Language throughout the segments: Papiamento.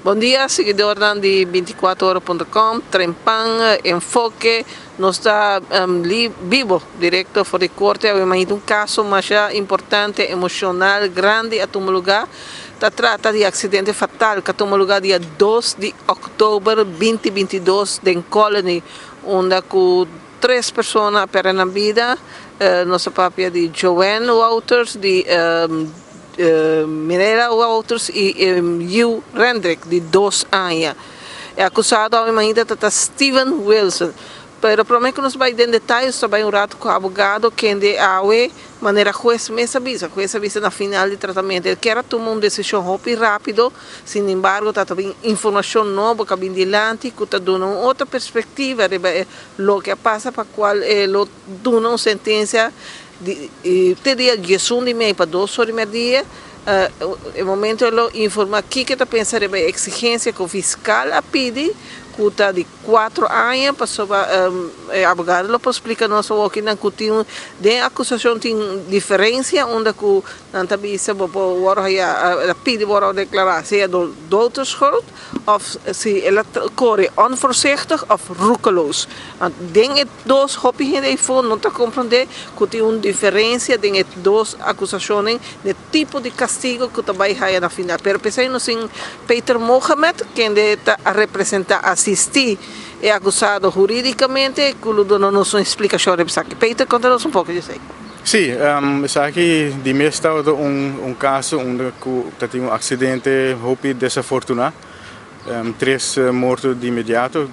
Bon dia, seguidornan di 24ora.com, Trempan, Enfoke. Nos ta bibo, directo for di corte. Awe mainta un caso mas importante, emocional, grandi a tuma lugar. Ta trata di accidente fatal cu a tuma lugar dia 2 di october 2022 den Colony, unda cu tres persona a perde nan bida. Nos ta papia di Joanne Wouters, di Mirela Wouters y Hugh Rendrick, di 2 aña. E acusado ainda ta Steven Wilson. Pero prome cu nos bay den detaye, bay un rato cu e abogado, kende awe, manera hues mes a bisa, hues a bisa na final di tratamento, e kier tuma un decision hopi rapido. Sin embargo, ta tambe informacion nobo cu a bin dilanti, cu ta duna un otro perspectiva riba loke a pasa, pa cual lo duna un sentencia di te dia 11 di mei pa 2 or y dia. E momento lo informa kico e ta pensa riba e exigencia cu fiscal a pidi, cu ta di 4 aña, pasobra e abogado lo por splica nos aki nan cu tin den acusacion tin diferencia, unda cu nan ta bisa bo por a pidi por declara sea dood schuld of si el a core onvoorzichtig of roekeloos. Den e dos hopi hende no ta comprende cu tin un diferencia den e dos acusacion di tipo di castigo cu ta bay haya na final. Pero pesey nos tin Peter Mohamed, kende ta representa, asisti e acusado huridicamente, cu lo duna nos un explicacion riba esaki. Peter, conta nos un poco di esey. Si, esaki di mes ta un caso unda tin un accidente hopi desafortuna. Tres morto di inmediato,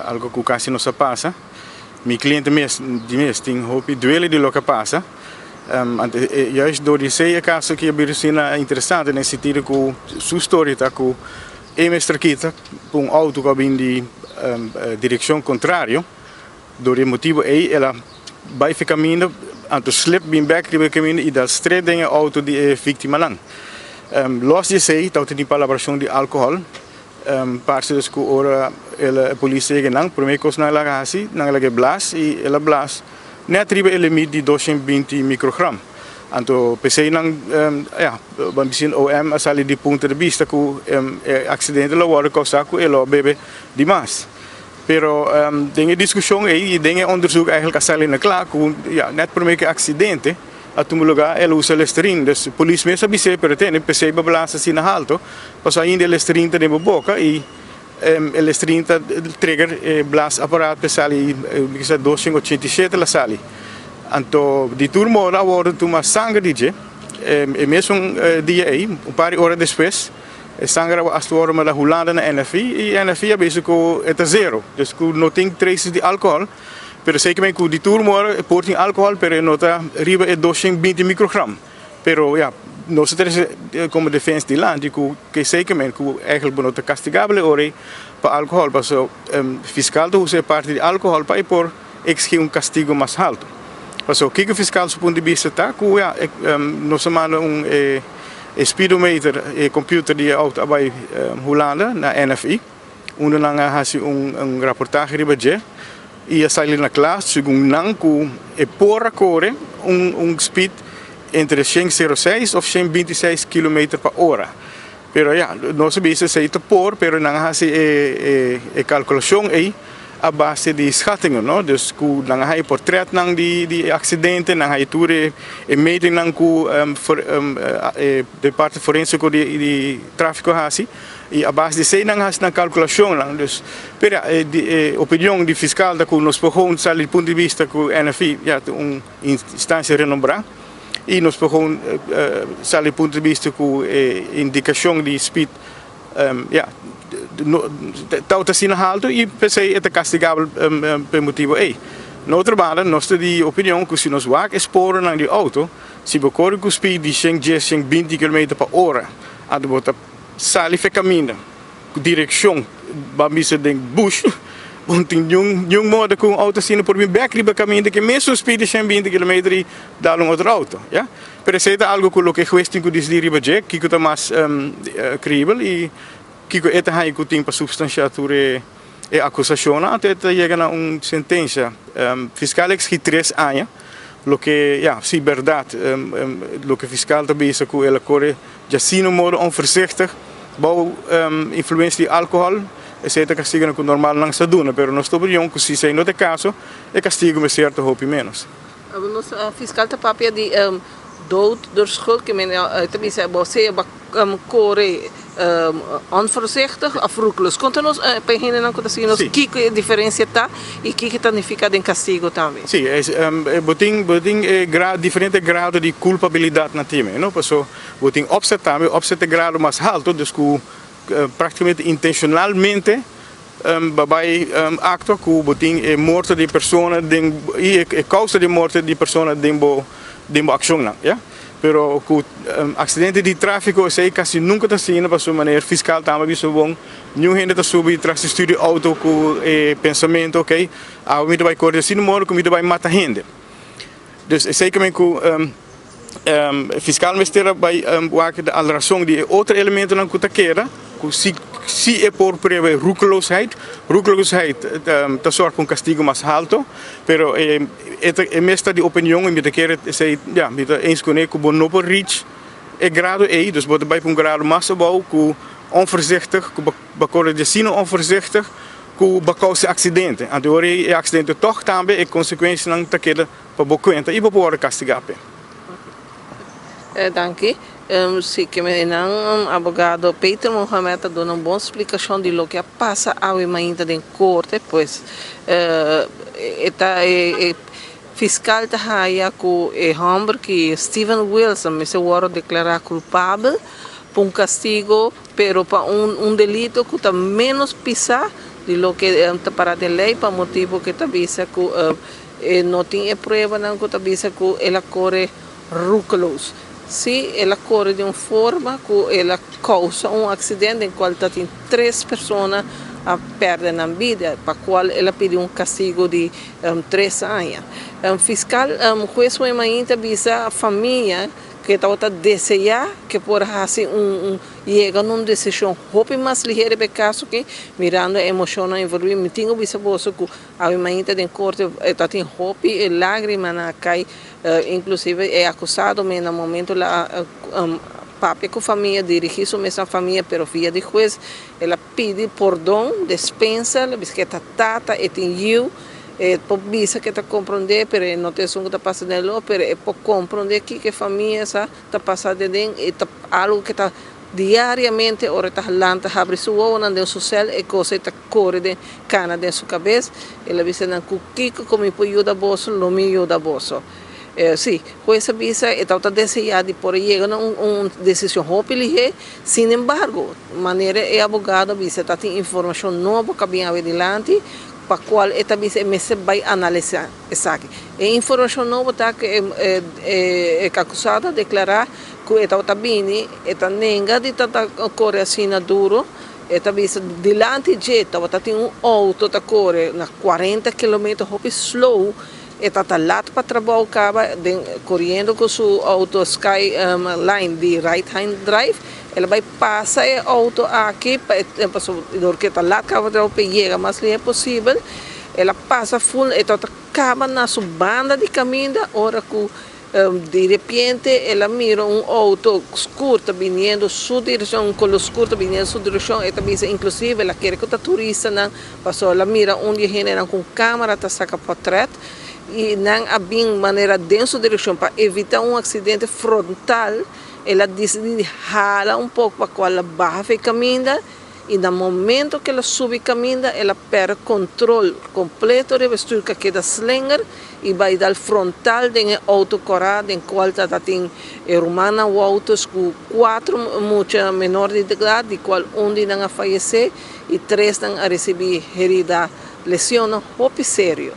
algo cu casi no sa pasa. Mi cliente mes, di mes, tin hopi duele di loke a pasa. Juist door di e caso cu ta interesante, den sentido cu su story ta cu e mester kita un auto cu a bin di direccion contrario, door di motibo ey el a bay e caminda, anto slip bin back di caminda y dal straight den auto di e victimanan. Los di esey, tin palabracion di alcohol, parce dus cu ora el polis yega nan, prome cos nan a haci, nan a lag'e blaas y el a blaas net riba e limite di 220 microgram. Anto pesey nan ja, ban bisa OM a sali di punto di vista cu accidente lo wordo causa cu el a bebe demas. Pero den discusion ey, den onderzoek eigenlijk a sali na cla cu ja, net prome cu accidente a tuma lugar el a usa Listerine. Dus polis mes a bis'e, pero tene, pesey bo a blaas asina halto, paso ainda Listerine ta den boca y Listerine ta trigger blaasapparaat pa sali, 287 el a sali. Anto di tur modo a wordo tuma sanger di dje, e mesun dia ey, un par di ora despues, e sanger a wordo manda Hulanda na NFI y NFI a bisa cu e ta zero, dus cu no tin traces di alcohol, pero zeker cu di tur modo por tin alcohol, pero no ta riba e 220 microgram. Pero ja, nos ta como defensa dilanti cu zeker cu eigenlijk no ta castigabel ora pa alcohol, paso fiscal ta usa parti di alcohol pa por exigi un castigo mas halto. Paso kico fiscal su punto di vista ta cu ja, nos a manda un speedometer e computer di auto bay Hulanda na NFI, unda nan a haci un reportahe riba dje y a sali na cla segun nan cu e por a core un speed entre 106 of 126 km pa ora. Pero ja, nos a bisa esey ta por, pero nan a haci e calculacion ey a base di schattingen, no? Dus cu nan a portret nan di accidente, nan a tur e meting nan cu for, e de parte forensico di trafico hasi y a base di esey nan a haci nan calculacion nan. Dus pero ja, di opinion di fiscal ta cu nos por gewoon sali punto di vista cu NFI, ja, un instancia renombra y nos por gewoon sali punto di vista cu indicacion di speed ja, no, ta asina halto y pesey e ta castigabel pa motibo ey. Na otro banda, nos ta di opinion cu si nos wak sporen di auto, si bo core cu speed di 110, 120 km pa ora, anto bo ta sali for di caminda, direccion, ban bisa den bush, no tin ningun modo cu auto asina por bin back riba caminda cu mesun speed di 120 km y dal un otro auto, ja? Pero esey ta algo cu loke hues tin cu dicidi riba dje, kico ta mas credibel y kico e ta haya cu tin pa substancia tur e acusacion anto ta yega na un sentencia. Fiscal a exigi 3 aña, loke ja, si berdad, loke fiscal ta bisa cu el a core di asina modo onvoorzichtig. Bou influensia di alkohòl, esei ta kastigonan ku normal nan sa duna, pero nos ta opinion ku si esei no ta e kaso, e kastigo mester ta hopi ménos. Nos fiskal ta papia di dood door schuld, ke men ta bisa bo sea bo kore onvoorzichtig of roekeloos. Konta nos pa e hendenan ku ta sigui nos kiko e diferensia ta i kiko ta nifiká den kastigo tambe. Sí, bo tin bo tin e diferente grado di kulpabilidat na time, no? Paso bo tin opzet tambe, opzet ta e grado mas halto, dus ku praktikamente intenshonalmente bo bai aktua ku bo tin e morto di persona den i e kousa di morto di persona den bo den bo akshonnan, ya. Pero ku aksidente di tráfiko esei kasi nunka ta asina pasobra manera fiskal tambe a bisa bon niun hende ta subi tras di stuur di outo ku e pensamentu okey awe mi ta bai kore di asina modo ku mi ta bai mata hende. Dus esei ke men ku Fiskal mester a bai wak al rason di e otro elementonan ku ta keda, ku si si e por prueba e roekeloosheid. Roekeloosheid ta sòrg pa un kastigo mas halto, pero e ta e mes ta di opinion i mi ta kere esei, ya, mi ta eens kuné ku bo no por reach e grado ei, dus bo ta bai pa un grado mas abou ku onvoorzichtig, ku bo kore di asina onvoorzichtig ku bo kousa e aksidente. Anto ora e aksidente tòg tambe e konsekuensianan ta keda. Pa bo kuenta i bo por wòrdu kastigá p'e. Danki. Si ke nan abogado Peter Mohamed a duna un bon splikashon di loke a pasa awe mainta den korte, pues e ta e fiskal ta haya ku e hòmber ki Steven Wilson mester wòrdu deklará kulpabel pa un kastigo pero pa un delito ku ta ménos pisá di loke ta pará den lei pa motibu ku e ta bisa ku E no tin e pruebanan ku ta bisa ku el a kore roekeloos. Sí, el a kore di un forma ku el a kousa un aksident den kual ta tin tres persona a pèrdè nan bida, pa kual el a pidi un kastigu di tres aña. Fiskal hues Wemain ta bisa famia ku e tabata deseá ku e por hasi un Yega na un desishon hopi mas lihe riba e kaso aki, mirando e emoshonnan envolví. Mi tin ku bisa boso ku Awe mainta den korte e ta tin hopi lagrimanan a kai, inklusive e akusado mes na momento la papia ku famia, dirigí su mes na famia, pero via di hues el a pidi pordon, despensa, el a bisa ku e ta tata, e tin yiu, e por bisa ku e ta komprondé, pero e no ta esun ku ta pasa den lo, pero e por komprondé kiko e famia sa ta pasa aden, e ta algu ku ta Diariamente ora e ta lanta habri su wowonan den su sèl e kos ei ta kore den kana den su kabes. El a bisa nan, Ku kiko ku mi por yuda boso, lo mi yuda boso. Sí, hues a bisa e tabata deseá di por a yega na un desishon hopi lihé. Sin embargo, manera e abogado a bisa ta tin informashon nobo ku a bin awe dilanti pa kual e ta bisa e mester bai analisá esaki. E informashon nobo ta ku e akusado a deklará Ku e tabata bini, e ta nenga di ta ta kore asina duro. E ta bisa dilanti dje tabata tin un outo ta kore na kuarenta kilometer hopi slow. E ta ta lat pa trabou kaba den koriendo ku su outo sky line di right hand drive. El a bai pasa e outo aki pa e pasobra dor ku e ta lat kaba pa trabou pa e yega mas lihe posibel. El a pasa ful e tabata kaba na su banda di kaminda ora ku Di repente el a mira un outo skur ta biniendo su direccion, un color skur ta biniendo su direccion, e ta bisa inclusive el a kere cu ta turistanan, pasobra el a mira un di e hendenan cu un camera ta saca portret y nan a bin manera den su direccion pa evita un accidente frontal, el a dicidi di hala un poco pa cual a baha fe caminda. I na momento ku el a subi kaminda el a pèrdè kontrol kompleto riba e stuur ku a keda slinger i bai dal frontal den e outo kòrá den kual tabatin e rumannan Wouters ku kuatro mucha menor di edat di kual un di nan a fayesé i tresnan a risibí herida lesionnan hopi serio.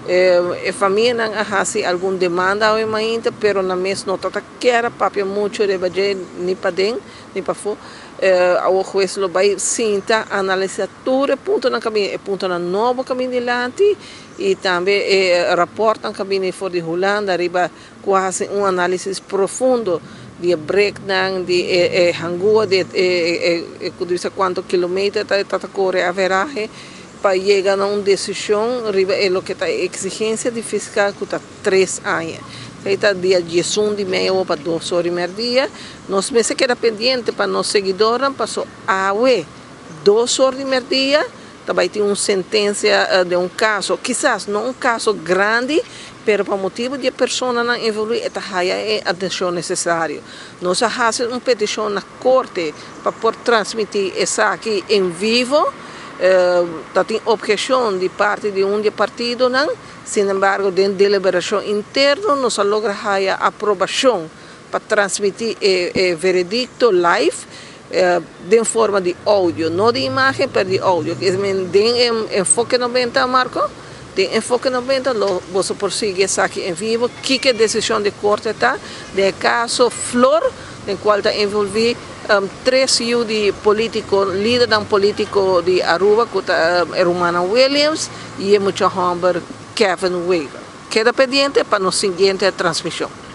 E famianan a hasi algun demanda awe mainta pero nan mes no tabata kier a papia muchu riba dje ni paden ni pafó. Awor hues lo bai sinta analisá tur e puntonan ku a bini, e puntonan nobo ku a bini dilanti i tambe e rapòrtnan ku a bini for di Hulanda riba ku a hasi un análisis profundo di e breknan, di e hangua, di e ku bisa kuantu kilometer ta ta kore averahe pa yega na un desishon riba e loke ta e eksigensia di fiskal ku ta tres aña. Ta dia 11 di mei pa 2 or di merdia. Nos mester keda pendiente pa nos siguidónan, paso awe 2 or di merdia tambe tin un sentensia di un kaso, kisas no un kaso grandi, pero pa motibu di personanan envolví, ta haya e atenshon nesesario. Nos a hasi un petishon na korte pa por transmití esaki en vivo, tin opheshon di parti di un partidonan, sin embargo, den deliberashon interno, nos a logra aprobashon pa transmití e veredikto live den forma di audio, no di imágen, ma di audio. Den Enfoke 90, Marco, den Enfoke 90, bo por sigui esaki en vivo, ki e desishon di korte ta, den kaso Flor, den kual ta envolví tres yu di polítiko, lider polítiko di Aruba, ku ta Romana Williams i mucha hòmber Kevin Wever. Keda pendiente pa nos siguiente transmishon.